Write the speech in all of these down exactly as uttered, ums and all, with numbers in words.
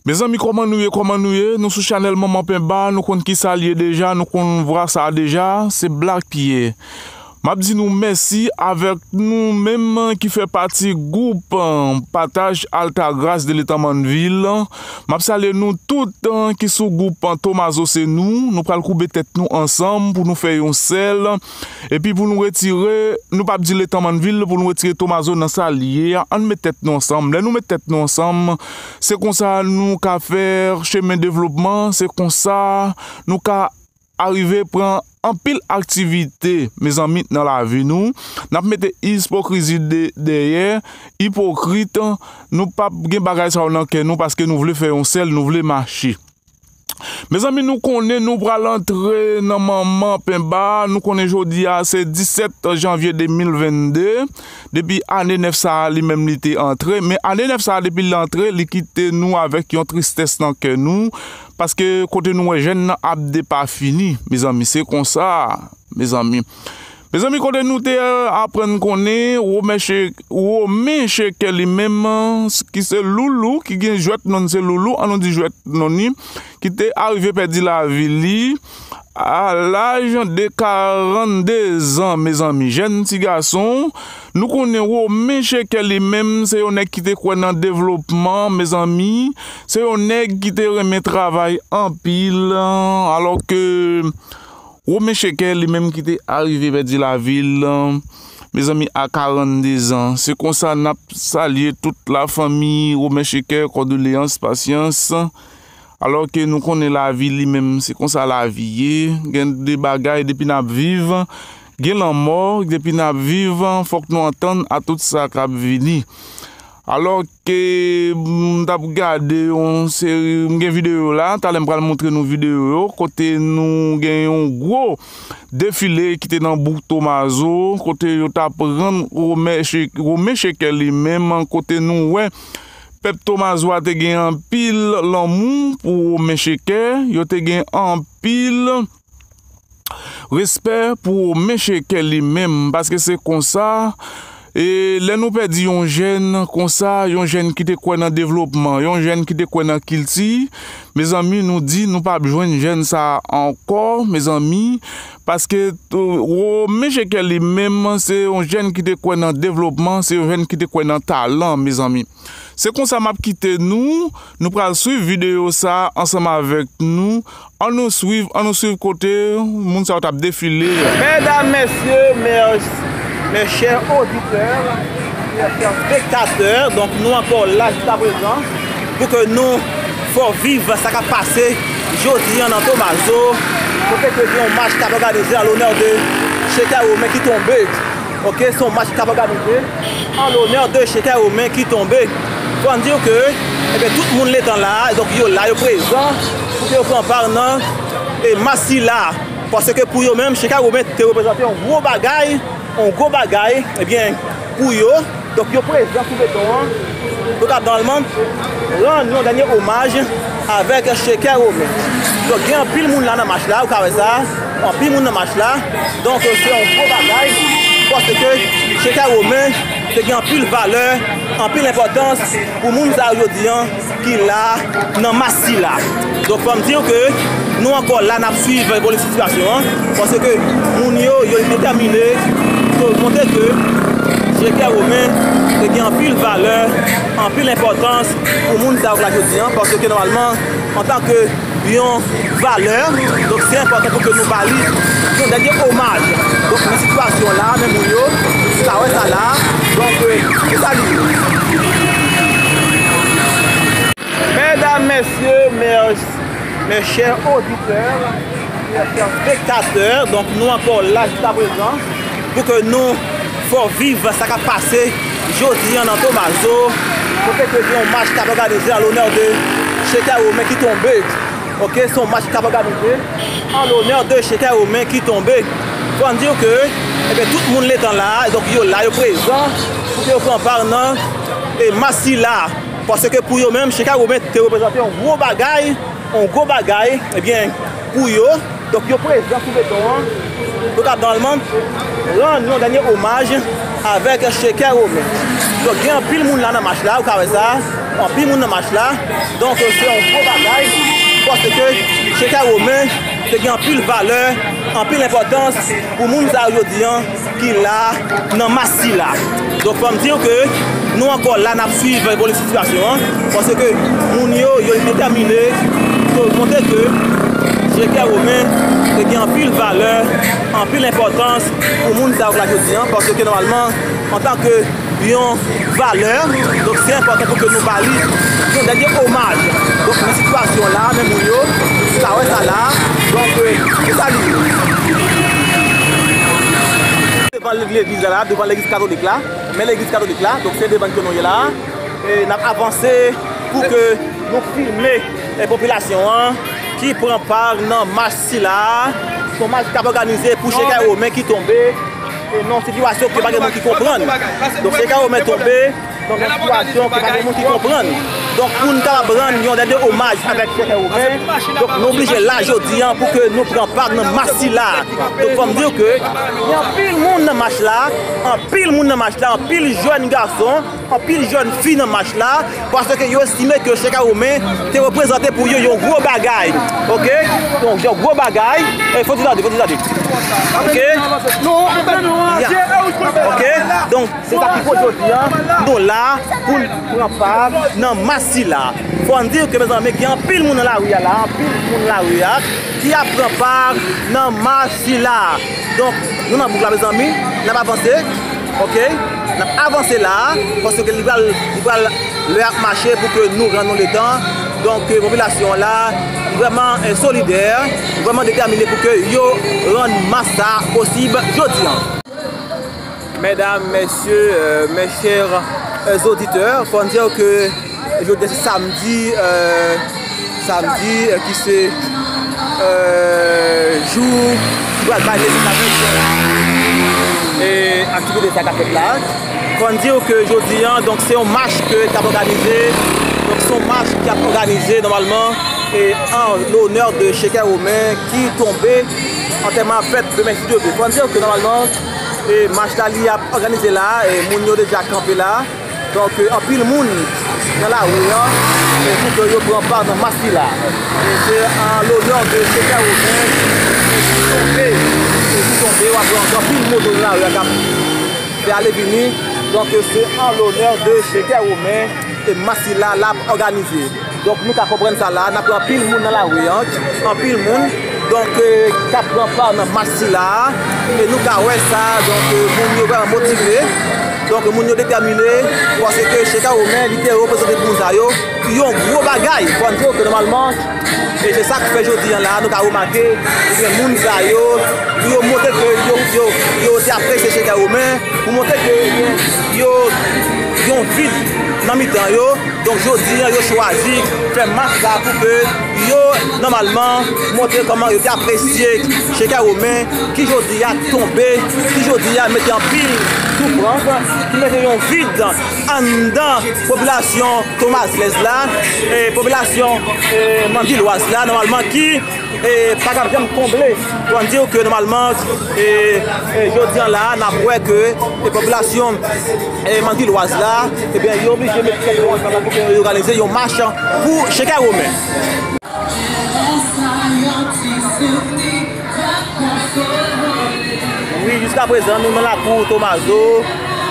Mezanmi, kòman nou ye? Kòman nou ye? Nou sou chanèl Manman Penba, nou konn kisa l ye deja, nou konn vwa sa deja, se Black Pierre. M ap di nou mèsi avèk nou menm ki fè pati gwoup, eh, Pataj Altagras de Letan Mannvil. M ap salye nou tout, eh, ki sou gwoup, eh, Tomazo se nou. Nou pral koube tèt nou ansanm pou nou fè yon sèl. Epi pou nou retire, nou p ap di Letan Mannvil, pou nou retire Tomazo nan sa l ye a. Ann met tèt nou ansanm. Lè nou met tèt nou ansanm, se konsa nou ka fè chemen devlopman, se konsa nou ka arive pran anpil aktivite, mezanmi, nan lavi nou. N ap mete ipokrizi de-, dèyè, ipokrit, nou p ap gen bagay sa yo nan kè nou paske nou vle fè yon sèl, nou vle mache. Mezanmi, nou konnen nou pral antre nan Manman Penba. Nou konnen jodi a se disèt janvye de mil vennde. Depi ane nèf sa a, li menm li te antre. Men ane nèf sa a, depi l antre, li kite nou avèk yon tristès nan kè nou. Paske kote nou wè jèn nan ap depafini, mezanmi, se konsa, mezanmi. Mezanmi, kote nou te, eh, aprann konnen Women Che-, Women Chekè li menm, ki se Loulou, ki gen jwèt non se Loulou, an nou di jwèt non li, ki te arive pèdi lavi li a laj de karannde zan, mezanmi. Jèn ti gason, nou konnen Women Chekè li menm, se yon nèg ki te kwè nan devlopman, mezanmi. Se yon nèg ki te renmen travay anpil, alòske Women Chekè li menm ki te arive pèdi lavi l, mezanmi, a karannde zan. Se konsa n ap salye tout lafanmi Women Chekè, kondoleyans, pasyans. Alòske nou konnen lavi li menm, se konsa lavi ye. Gen de bagay depi n ap viv, gen lanmò, depi n ap viv, fòk nou antann a tout sa k ap vini. Alòske m t ap gade yon seri, m gen videyo la, talè m pral montre nou videyo yo, kote nou gen yon gwo defile ki te nan bouk Tomazo, kote yo t ap rann Women Che-, Women Chekè li menm, kote nou wè pèp Tomazo a te gen anpil lanmou pou Women Chekè, yo te gen anpil respè pou Women Chekè li menm, paske se konsa, e lè nou pèdi yon jèn konsa, yon jèn ki te kwè nan devlopman, yon jèn ki te kwè nan kilti, mezanmi, nou di nou p ap jwenn jèn sa a ankò, mezanmi, paske, eh, Women Chekè li menm, se yon jèn ki te kwè nan devlopman, se yon jèn ki te kwè nan talan, mezanmi. Se konsa m ap kite nou, nou pral swiv videyo sa a ansanm avèk nou. An nou swiv, an nou swiv kote moun sa yo t ap defile. Medam, mesye, mes, mes chers auditeurs, mes chers spectateurs, donk nou ankò la jiska prezan pou ke nou fè w viv sa k ap pase jodi a nan Tomazo, kote ke gen yon mach k ap òganize an lonè de Chekè Women ki tonbe. Ok, se yon mach k ap òganize an lonè de Chekè Women ki tonbe. Fò n di w ke, ebyen, tout moun letan la, donk yo la, yo prezan, pou ke yo pran pa nan, e, mach sila. Paske pou yo menm, Chekè Women te reprezante yon gwo bagay, yon gwo bagay, ebyen, pou yo. Donk yo prezan sou beton an. Yo t ap nòmalman rann yon dènye omaj avèk Chekè Women. Donk gen anpil moun la nan mach la, ou ka wè sa, anpil moun nan mach la. Donk se yon gwo bagay, paske Chekè Women te gen anpil valè, anpil enpòtans pou moun sa yo jodi an ki la nan mach sila. Donk fò m di w ke nou ankò la, n ap swiv evolisyon sitiyasyon an, paske moun yo, yo detèmine pou montre ke Chekè Women te gen anpil valè, anpil enpòtans pou moun sa yo la jodi an, paske nòmalman, antanke yon valè, donk se enpòtan pou ke nou ba li yon dènye omaj. Donk nan sitiyasyon la, men moun yo, sa wè sa la, donk, euh, se sa li ye. Medam, mesye, mes, mes chers auditeurs, mes chers spectateurs, donk nou ankò la jiska prezan pou ke nou fè w viv sa k ap pase jodi a nan Tomazo, kote ke gen yon mach k ap òganize an lonè de Chekè Women ki tonbe. Ok, se yon mach k ap òganize an lonè de Chekè Women ki tonbe. Fò n di w ke, ebyen, tout moun letan la, donk yo la, yo prezan pou ke yo pran pa nan, e, mach sila. Paske pou yo menm, Chekè Women te reprezante yon gwo bagay, yon gwo bagay, ebyen, pou yo. Donk yo prezan sou beton an. Yo t ap nòmalman rann yon dènye omaj avèk Chekè Women. Donk gen anpil moun la nan mach la, ou ka wè sa. Anpil moun nan mach la, donk se yon gwo bagay, paske Che Guevara te gen anpil valè, anpil enpòtans pou moun sa yo jodi an ki la nan mach sila. Donk fò m di w ke nou ankò la n ap swiv evolisyon sitiyasyon an, paske moun yo, yo detèmine pou montre ke Che Guevara te gen anpil valè, anpil enpòtans pou moun sa yo la jodi an, paske nòmalman, antanke yon valè, donk se enpòtan pou ke nou ba li yon dènye omaj. Donk nan sitiyasyon la, men moun yo, nou ka wè sa la, donk se sa li ye. Devan legliz la, devan legliz katolik la, men legliz katolik la, donk se devan ke nou ye la. E n ap avanse pou ke nou filme e popilasyon an ki pran pa nan mach sila a. Se yon mach k ap òganize pou Che Guevara ki tonbe e nan yon sitiyasyon ke pa gen moun ki konprann. Donk Che Guevara tonbe nan yon sitiyasyon ke pa gen moun ki konprann. Donk pou n kapab rann yon dènye omaj avèk Che Guevara, donk nou oblije la jodi an pou ke nou pran pa nan mach sila a. Donk fò m di w ke gen anpil moun nan mach la, anpil moun nan mach la, anpil jèn gason, anpil jèn fi nan mach la, paske yo estime ke Che Guevara te reprezante pou yo yon gwo bagay. Oke? Yon, yon gwo bagay. E fò di tande, fò di tande. Oke? Ya. Oke? Donk, se sa ki fè jodi an, nou la pou n pran pa nan mach sila. Fò n di ke, mezanmi, gen anpil moun nan lari a la, anpil moun nan lari a ki ap pran pa nan mach sila. Donk, nou nan bouk la, mezanmi, n ap avanse. Oke? N ap avanse la, paske li pral, li pral, lè ap mache pou ke nou rann nou letan. Donk, eh, popilasyon an la, li vrèman, eh, solidè, li vrèman detèmine pou ke yo rann mach sa posib jodi an. Medam, mesye, eh, mes chers, eh, oditè, fò n di ke jodi se samdi, eh, samdi, eh, ki se, eh, jou ki pral bay lespwa e aktivite sa k ap fèt la. Fò n di w ke jodi an, donk, se yon mach ke k ap òganize. Donk, se yon mach ki ap òganize nòmalman e an lonè de Che Guevara ki tonbe. Antèman ap fèt demen, si Dye vle. Fò n di w ke nòmalman, e mach la, li ap òganize la, e moun yo deja kanpe la. Donk, eh, anpil moun nan lari an, eh, pou ke yo pran pa nan mach sila. E se an lonè de Che Guevara, eh, ki tonbe, eh, ki tonbe, w ap wè anpil moto nan lari an k ap fè ale vini. Donk, eh, se an lonè de Che Guevara, eh, mach sila l ap òganize. Donk, nou ka konprann sa la, n ap wè anpil moun nan lari an, anpil moun, donk, eh, k ap pran pa nan mach sila a. E nou ka wè sa, donk, eh, moun yo vrèman motive. Donk, moun yo detèmine, paske Che Guevara, li te reprezante pou moun sa yo yon gwo bagay. Fò n di w ke nòmalman, e se sa k fè jodi an la, nou ka remake, ebyen, moun sa yo, pou yo montre ke yo, yo, yo te apresye Che Guevara, pou montre ke, ebyen, yo, yon vid nan mitan yo. Donk, jodi an, yo chwazi fè mach sa pou ke yo, nòmalman, montre kòman yo te apresye Che Guevara, ki jodi a tonbe, ki jodi a mete anpil soufrans, ki mete yon vid anndan popilasyon Thomasville la, e popilasyon, e, Mandvilloise la, nòmalman, ki e, pa t ap janm konble. Fò n di w ke nòmalman, e, e, jodi an la, n ap wè ke, e, popilasyon, e, Mandvilloise la, ebyen, yo oblije met tèt yo ansanm pou ke yo òganize yon mach pou Che Guevara. Wi, jiskaprezan, nou nan lakou Tomazo,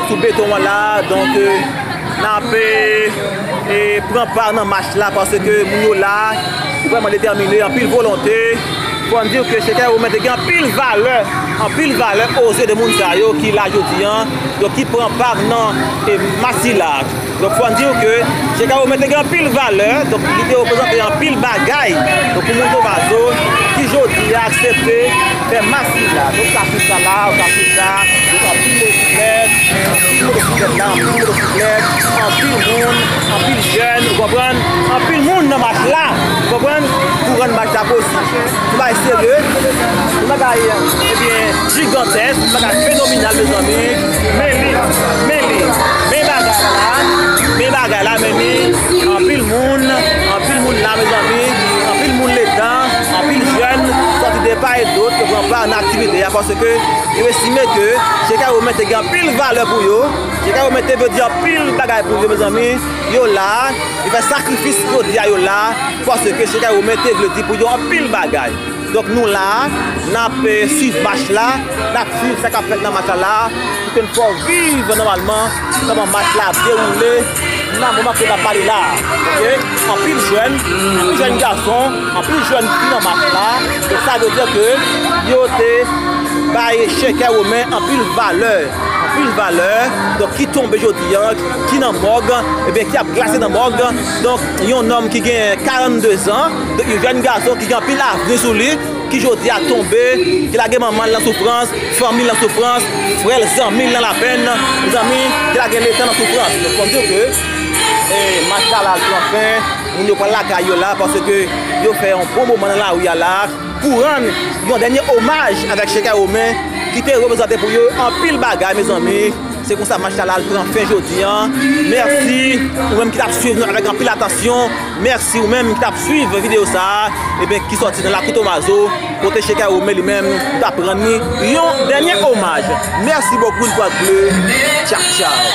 sou beton an la, donk, e, n ap, e, e, pran pa nan mach la, paske moun yo la, vrèman detèmine, anpil volonte. Fò n di w ke Che Guevara te gen anpil valè, anpil valè o zye de moun sa yo ki la jodi an, donk ki pran pa nan, e, mach sila. Donk, fò n di w ke Che Guevara te gen anpil valè, donk, li te reprezante anpil bagay, donk, pou moun Tomazo, ki jodi a aksepte fè mach sila. Donk, sa, tout sa la, sa, tout sa, donk, anpil motosiklèt, anpil motosiklèt la, anpil motosiklèt, anpil moun, anpil jèn, ou konprann? Anpil moun nan mach la, ou konprann? Pou rann mach la posib. Yon bagay serye, yon bagay, ebyen, jigantès, yon bagay fenomenal, mezanmi. Men li, men li, men bagay la, men bagay la, men li. Anpil moun, anpil moun la, mezanmi. Anpil moun letan, anpil jèn, sòti de pa e dòt, yo pran pa nan aktivite a, paske yo estime ke Che Guevara te gen anpil valè pou yo. Che Guevara te vle di anpil bagay pou yo, mezanmi. Yo la, yo fè sakrifis jodi a, yo la, paske Che Guy Romain te vle di pou yo anpil bagay. Donk nou la, n ap, eh, swiv mach la, n ap swiv sa k ap fèt nan mach la la, pou ke n fè w viv nòmalman kòman mach la ap dewoule nan moman ke n ap pale la. Oke? Anpil jèn, anpil jèn gason, anpil jèn fi nan mach la. E sa vle di ke yo te bay Che Guy Romain anpil valè. Anpil valè, donk, ki tonbe jodi a, ki nan mòg, ebyen, ki ap glase nan mòg. Donk, yon nonm ki gen karannde zan, donk, yon jèn gason ki gen anpil avni sou li, ki jodi a tonbe, ki lage manman l nan soufrans, fanmi l nan soufrans, frè l, zanmi l nan lapenn, mezanmi, ki lage letan nan soufrans. Donk, fò m di w ke, eh, mach la, la al pran fen, moun yo pral lakay yo la, paske yo fè yon bon moman nan lari a la, pou rann yon dènye omaj avèk Che Guy Romain, ki te reprezante pou yo anpil bagay, mezanmi. Se konsa mach la al pran fen jodi a. Mèsi ou menm ki t ap swiv nou avèk anpil atansyon. Mèsi ou menm ki t ap swiv videyo sa a, ebyen, ki sòti nan Lakou Tomazo, kote Che Guy Romain li menm t ap rann li yon dènye omaj. Mèsi bokou, une fois de plus. Tchao, tchao.